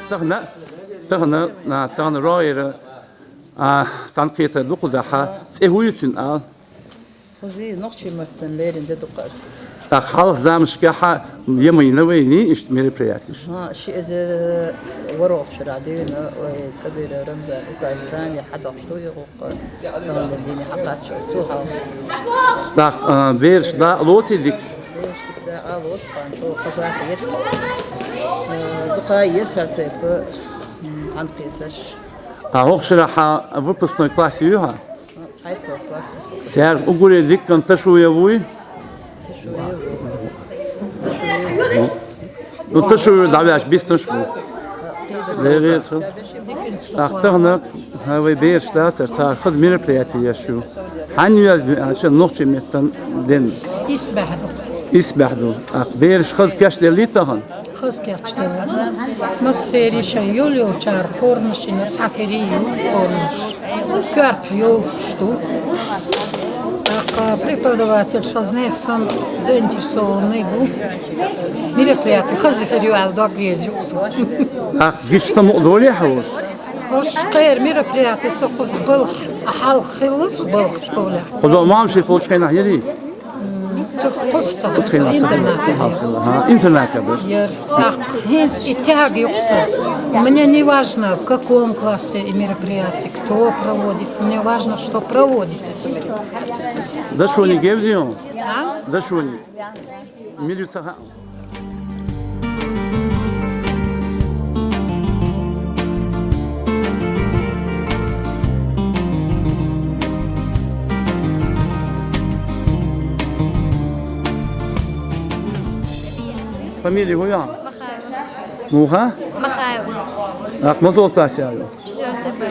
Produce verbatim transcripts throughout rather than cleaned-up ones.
Тахан, тахан, а, тахан рогӀера, а, цхьаьнакхетар дукха дахьа, цӀи хӀу ю цун, а? Хоза, нохчийн маттана лерина де дукха. ТӀаккха хьалха замашкахьа ма йина вайна иштта мероприятеш? ХӀа, ши эзар ворхӀлагӀча шера дина, вай Кадыров Рамзан указ санна хьадоагӀаш ду, Дин хьакхаччалца цу хьалха. ТӀаккха, а, бераш дакъа лоций дика? Бераш дика дакъа лоцу, хӀанз чӀоагӀа хоза хет. Э, дукха еза хӀара тайпа, м, цхьаьнакхетарш. А хӀокху шарахь хьан выпускной класс ю хьан? Цхьайтта класс. Цаьрга уггаре диккан Ташуев вуй? Ну, Ташуев дӀаваьлча биснарш бу. Леррина. ТӀаккха тахана, хӀа, вай бераш дацара, цара хаза мероприяти еш ю. Хьанна ю аьлча, нохчийн меттан ден? Исбаьхьа ду. Исбаьхьа ду. ТӀаккха бераш хаза кечделлий тахана? Хаза кечделла. Массеран шайн йолчара формаш йина, цхьатерий ю формаш. Коьртах йолуш ду. ТӀаккха преподавательш хаза нехан санна заинтересованный бу. Мероприяти хаза хир ю аьлла дог реза ю со. ТӀаккха гича тамукъа долий хьан уьш? Уьш кхера мероприяти со кхуза балха цкъа хьалха хилла, со балха долехь. Кхуза мамаши кхочу хенахь ярий? Цу кхуза ца хилла, со интернатехь яра. ХӀа, интернатехь бара. Яра. ТӀаккха хӀинца и тяга ю со. Мне не важно, в каком классе и мероприятие, кто проводит. Мне важно, что проводит это мероприятие. Дашуни гевзион? А? Дашуни. Милица хаам. Фамилия хӀун ю? Махаева. Муха? Махаева. ТӀаккха мосал классе ю? Четвёртый Б.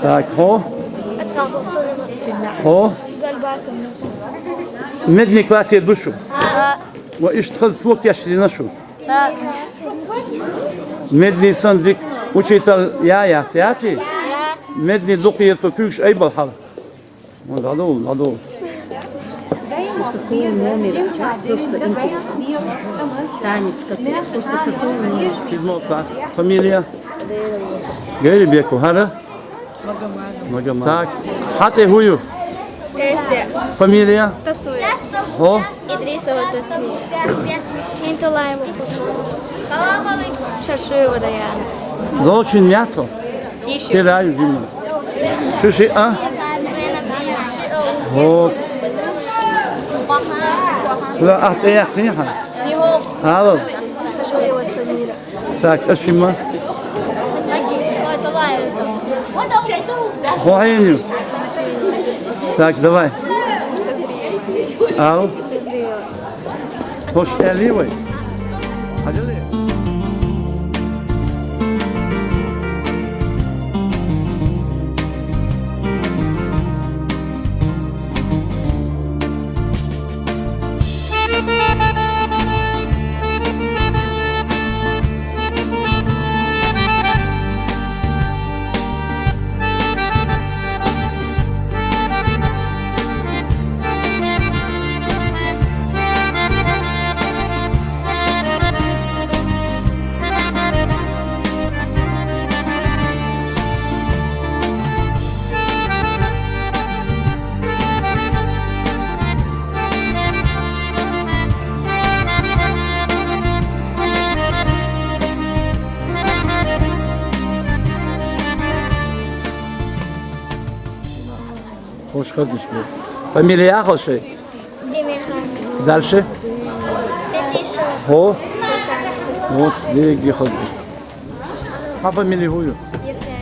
Так, хьо? Хьо? Медни классе ду шу? Ва иштта хаза слух кечдина шу? Медни санна дика учитель я яц, яций? Медни дукха еза куьйгаш айбал хьала. Ну, дӀадовла, дӀадовла. Какого номера? Просто интересно. Танец какой? Просто какого номера? Седьмой класс. Фамилия? Гайрибеков. ХӀара? Магомад. Так. Хьан цӀе хӀун ю? Эсе. Фамилия? Тасуя. Хьо? Идрисова Тасмия. Интулаева Фатима. Шаршуева Даяна. Лочин яцо? Йишу. Тираю зиму. Шу шиъ а? Вот. Ла ахь цӀе яьккхина хьан? Йихо. Алло. Хажуева Самира. Так, ашима. Хьо хьеню? Так, давай. Ау. Хош аьллий вай? Хьажал. Хош хазаш бу. Фамилия яхал шай? Демирхан. Дальше? Петишева. Хо? Султан. Вот, деги хазаш. Хьан фамилия хӀун ю? Ефремова.